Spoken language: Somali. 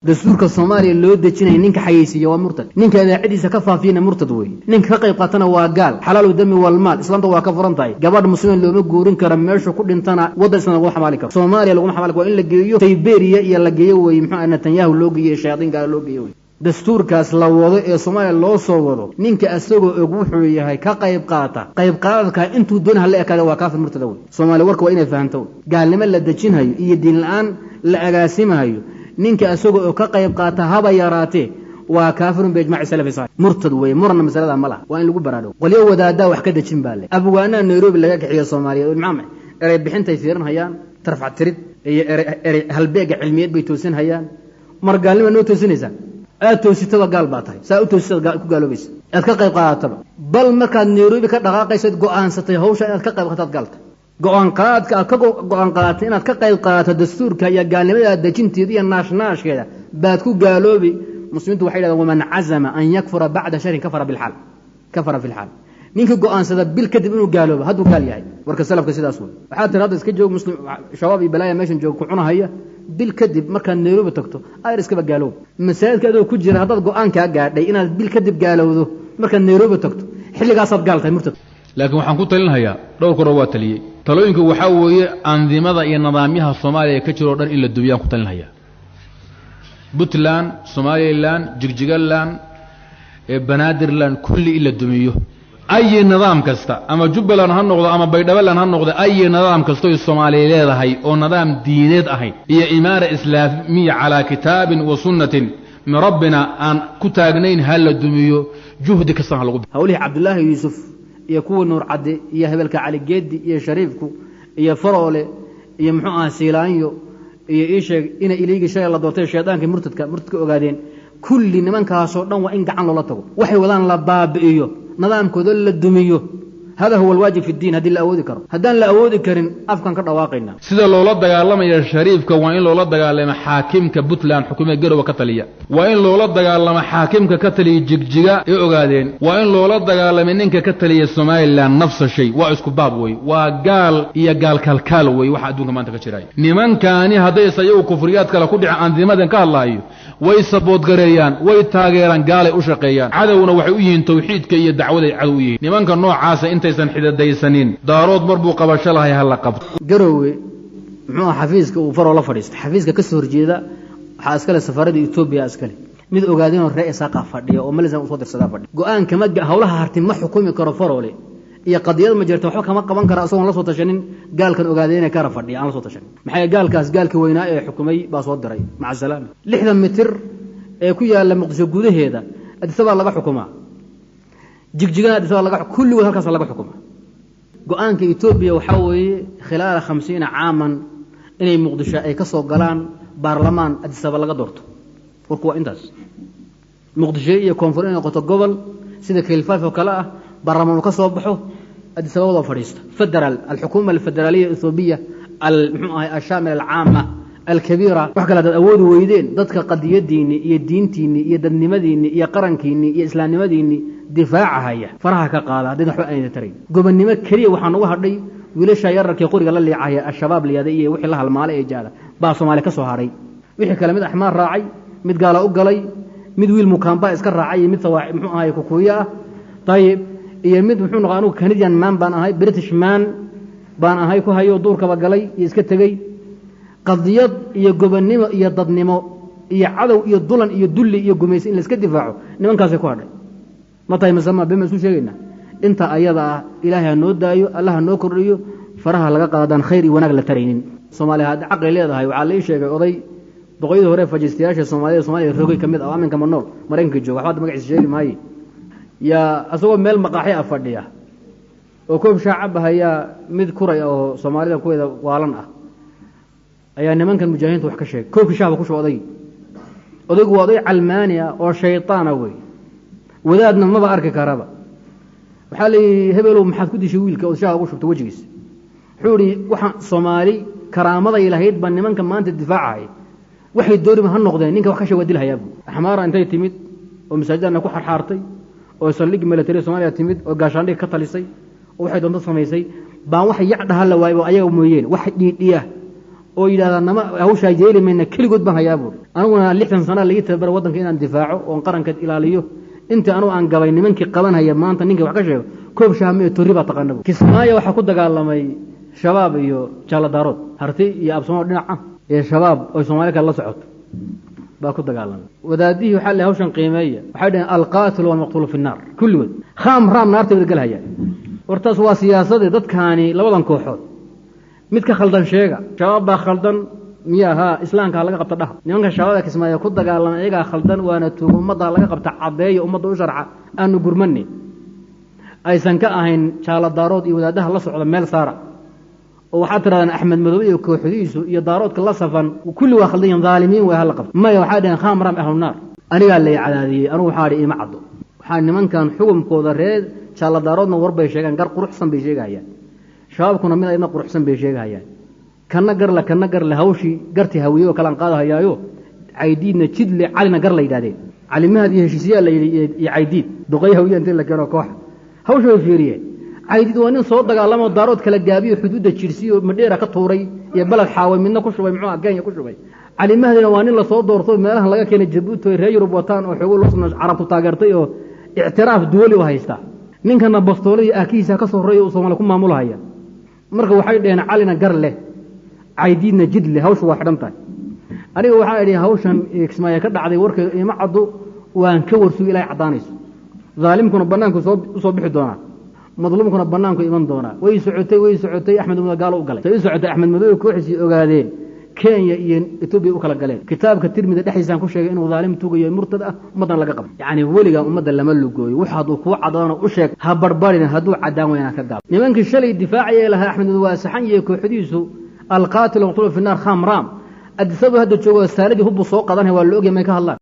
Dastuurka Soomaaliya loo dejinaya ninka xayeysiiya waa murtad, ninka idaacadiisa ka faafiyana murtad weeye, ninka ka qayb qaatana waa gaal. Xalaalu dami walmaal, islaamta waa ka furan tahay. Gabadh muslimiin looma guurin karo, meeshu ku dhintana waddan islam laguma xamaali karo, Soomaaliya laguma xamaali karo. Waa in la geeyo Siberia iyo la geeyo weye, muxuu Netanyahu loo geeyo, shayaadiin gaala loo geeyo wey. Dastuurkaas la wado ee Soomaaliya loo soo wado, ninka asagoo og wuxuu yahay ka qayb qaata, qayb qaadadka intuu doon hala ekaada, waa kaafir murtada wey. Soomaaliya warka waa inay fahanto. Gaalnimo la dejinhayo iyo diin la-aan la agaasimahayo, ninka asagoo og ka qayb qaata haba yaraatee waa kaafirun biijmaci salafi saxix, murtad weeye. Muranna masalada ma laha, waa in lagu baraadhow. Qolyo wadaadaa wax ka dejin baa le, abwaanaha Nairobi laga kaxiyo Soomaaliyeed, maxaa erey bixintay fiirinhayaan, tarfac tirid iyo erey halbeega cilmiyeed bay toosinhayaan. Mar gaalnima noo toosinaysaa, aad toositaba gaal baa tahay, saa u toositada ku gaaloobaysa, aad ka qayb qaadataba. Bal markaad Nairobi ka dhaqaaqaysayd go-aansatay hawsha inaad ka qayb qaataad gaalta, go-aan qaadka aad ka go-aan qaadatay inaad ka qayb qaadato dastuurka iyo gaalnimada dejinteeda iyo naashnaashkeeda baad ku gaaloobi. Muslimiintu waxay yidhahdeen waman cazama an yakfura bacda shahrin kafara bilxaal, kafara fi lxaal. Ninkii go-aansada bil kadib inuu gaaloobo hadduu gaal yahay. Warka salafka sidaas wey. Waxaa tiri hadda iska joog, muslim shabaab iyo balaaya meeshan joog ku cunahaya, bil kadib markaad Nairobi tagto ayr iskaba gaaloob. Masaajidka adoo ku jira haddaad go-aankaa gaadhay inaad bil kadib gaalowdo markaad Nairobi tagto, xilligaasaad gaal tahay, murtad. Laakiin waxaan ku talinhayaa dhowr koro waa taliyey. Talooyinku waxaa weeye andimada iyo nidaamyaha Soomaaliya ka jiro o dhan in la dubiyaan ku talinhayaa. Puntland, Somalilan, Jigjigaland, Banaadirland, kulli in la dumiyo. Ayi nidaam kasta, ama Jubbaland ha noqdo ama Baydhabaland ha noqdo, ayi nidaam kastoy Soomaaliya leedahay oo nidaam diineed ahayn iyo imaara islaamiya calaa kitaabin wa sunnatin min rabbina aan ku taagnayn ha la dumiyo, juhdi kastana ha lagu. Hawlihii Cabdullaahi Yuusuf iyo kuwii Nuur Cadde iyo hebelka Cali Geedi iyo Shariifku iyo Faroole iyo muxuu aha Siilaanyo iyo ii sheeg ina iliigi shalay la doortay shaydaankii murtadka ogaadeen, kulli nimankaasoo dhan waa in gacan loola tago, waxay wadaan la baabi'iyo, nidaamkooda la dumiyo. Hada huwa alwaajib fi ddiin haddii la awoodi karo. Haddaan la awoodi karin afkan ka dhawaaqayna. Sida loola dagaalamaya shariifka waa in loola dagaalamo xaakimka Puntland xukuumiya Garowe ka taliya, waa in loola dagaalamo xaakimka ka taliya Jigjiga ee ogaadeen, waa in loola dagaalamay ninka ka taliya Somalilan. Nafsa shay, waa isku baab wey, waa gaal iyo gaal kalkaal wey. Waxa adduunka maanta ka jiraay nimankaani haddayse iyagu kufriyaad kale ku dhicin, andimadan ka hadlaayo way saboodgareeyaan, way taageeraan, gaalay u shaqeeyaan, cadowna waxay u yihiin tawxiidka iyo dacwaday cadow u yihiin. Nimanka noocaasa intaysan xidadaysanin daarood mar buu qabasho lahay ha la qabto. Garowe muxuu aha xafiiska uu Faroo la fadhiistay, xafiiska ka soo horjeeda waxaa iskale safaaradda Etoobiya iskale, mid ogaadinoo ree Isaaqa fadhiya oo malisan usoo dirsadaa fadhiya. Go-aan kama hawlaha harti ma xukumi karo Faroole iyo qadiyad ma jirta, waxba kama qaban kara asagoon la soo tashanin gaalkan ogaadeyna kara fadhiya aan la soo tashanin. Maxaa gaalkaas gaalkii weynaa ee xukumay baa soo diray. Maca salaama. 60 mitir ee ku yaala Muqdisho gudaheeda Addis Ababa laga xukumaa, Jigjigana Addis Ababa laga, kulligood halkaas laga xukumaa. Go-aanka Etoobiya waxaa weeye khilaala 50 caaman inay Muqdisho ay ka soo galaan baarlamaan Addis Ababa laga doorto. Warku waa intaas. Muqdisho iyo koonfur inay noqoto gobol sida kelfaaf oo kale ah, baarlamaan uu ka soo baxo Addis Ababa fadhiista, federaal, alxukuuma alfederaaliya ethoobiya muxuu ahay ashaamil alcaama alkabiira. Wax kale hadaad awoodi weydeen, dadka qadiyadiinni iyo diintiinni iyo dadnimadiinni iyo qarankiinni iyo islaamnimadiinni difaacahaya faraha ka qaada. Haddayd waxba ayna tarayn gobonnimo keliya waxaa nagu hadhay wiilasha yararkii qoriga la liicaya Al-Shabaab liyaada iyo wixii la halmaalay ee jaada baa Soomaaliya ka soo hadhay. Wixii kale mid axmaar raacay, mid gaala u galay, mid wiil mukaamba iska raacay iyo mid muxuu ahay kukuuyo ah, ayib, iyo mid muxuu noqo anugu Canadian man baan ahay, British man baan ahay ku hayo duurkaba galay iyo iska tegey. Qadiyad iyo gobonnimo iyo dadnimo iyo cadow iyo dulan iyo dulli iyo gumaysi in la iska difaaco nimankaasay ku hadhay. Ma tahay masema bema isu sheegaynaa? Inta ayada ah Ilaahay ha noo daayo, Allah ha noo kordhiyo, faraha laga qaadaan khayr iyo wanaag la taraynin. Soomaaliya haddi caqli leedahay. Waxaa la ii sheegay oday boqoyadii hore fajiistayaasha Soomaalida Soomaaliya rogay ka mid ah oo aminka ma nool Maraykanka jooga, waxba hadda magaciisa sheegi maaye, yaa asagoo meel maqaaxi ah fadhiya oo koob shaah cabahayaa, mid kuray oo Soomaalida kuweeda waalan ah ayaa nimankan mujaahidiinta wax ka sheegay. Koobkii shah ba ku shuba odaygi. Odaygu waa oday calmaani ah oo shaytaana wey, wadaadna maba arki karaba. Waxaa la yidhi hebelow maxaad ku dishay wiilka ood shaha ugu shubtay wejigiisa? Wuxuu ihi waxaan Soomaali karaamaday lahayd baa nimanka maanta difaacahaya, waxay dooriba ha noqdeen, ninka wax ka sheeg waa dilhayaa bu. Axmaara intay timid oo masaajidana ku xarxaartay oo saldhig military Soomaaliya timid oo gaashaandhig ka talisay oo waxay doonto samaysay baan wax yac dhaha la waayba ayaga mooyeen, wax dhiidhiya Oo yidhahdaa nama hawshaa yeeli mayna, keligood baan hayaa buuri. Aniguna 60 sana laii tababara waddanka inaan difaaco oon qaranka ilaaliyo. Intii anugu aan gabay nimankii qabanhaya, maanta ninkii wax ka sheego koob shaame iyo torri baa taqaana bu. Kismaayo waxaa ku dagaalamay Shabaab iyo Jaaladaarood, Harti iyo Absamo dhinaca iyo Shabaab oy Soomaali kale la socoto baa ku dagaalamay. Wadaadihii waxaa le hawshan qiimeeya, waxay dhaheen alqaatilu walmaqtuulu fi nnaar, kulligood khaam raam naartay wada gelhayaan. Wartaas waa siyaasadii dadkaani labadan kooxood mid ka khaldan sheega. Shabaab baa khaldan miya? Haa, islaamka ha laga qabta dhaha. Nimanka shabaabda Kismaayo ku dagaalama iyagaa khaldan, waana tuugo, ummadda laga qabta, caddeeya, ummadda u sharxa, aanu gurmane aysan ka ahayn Jaaladaarood iyo wadaadaha la socda meel saara, oo waxaad tirahdaan Axmed Madoobe iyo kooxdiisu iyo Daaroodka la safan kulli waa khaldan yihin, dhaalimiin way, hala qabto. Maya, waxaa dhaheen khaam raam ahlu naar. Anigaa lay cadaadiyey. Anugu waxaa idhi ima caddo. Waxaa nimankan xukumkooda reer Jaaladaaroodna war bay sheegaan, gar quruxsan bay sheegahayaan, Shabaabkuna mid ayadna quruxsan bay sheegahayaan, kana garle kana garle. Hawshii gartii hawiye oo kalean qaadahayaayo, Caydiidna jidle, Calina gar la yidhahdeen, Cali Mahad iyo heshiisyaa la yidhi iyo Caydiid duqay hawiye intii la keeno kooxa hawsha way fiiriyeen. Caydiid waa nin soo dagaalamo, Daarood kala gaabiyo, xuduudda jirsiyo, Madheera ka tuuray iyo Baled Xaaway, midna ku shubay muxuu Kenya ku shubay. Cali Mahdina waa nin lasoo doorto, meelahan laga keenay Jabuuti oy reer Yurub wataan oo xoogo loo Carabtu taageertay oo ictiraaf duwali u haystaa. Ninkana bastooladii aakihiisa ka soo horreeya uu Soomaaliya ku maamulahaya. Marka waxay dhaheen Calina gar leh, Caydiidna jid leh, hawshu waa xidhan tahay. Aniga waxaa idhi hawshan Kismaayo ka dhacday warkeedu ima caddo, waan ka warsugi ilahay caddaanayso. Daalimkuna bannaanku usoo bixi doonaa, madluumkuna bannaanku iman doonaa. Way socotay, way socotay. Axmed Madoobe gaalo u galay. Say u socotay, Axmed Madoobe kooxiisii ogaadeen Kenya iyo Etoobiya u kala galeen. Kitaabka Tirmida dhexdiisaan ku sheegay inuu daalim tugayo murtad ah, ummaddan laga qabo. Yacni weligaa ummadda lama lugooyo. Wax hadduu kuu caddaano u sheeg, ha barbarin, hadduu caddaan weyna ka gaab. Nimankii shalay difaacaya lahaa Axmed waa saxan iyo kooxdiisu, alqaatil maqtuulu fi naar khaam raam, Addisaba hadda joogo saaladii hubbu soo qadanaya, waa la ogyahay may ka hadlaan.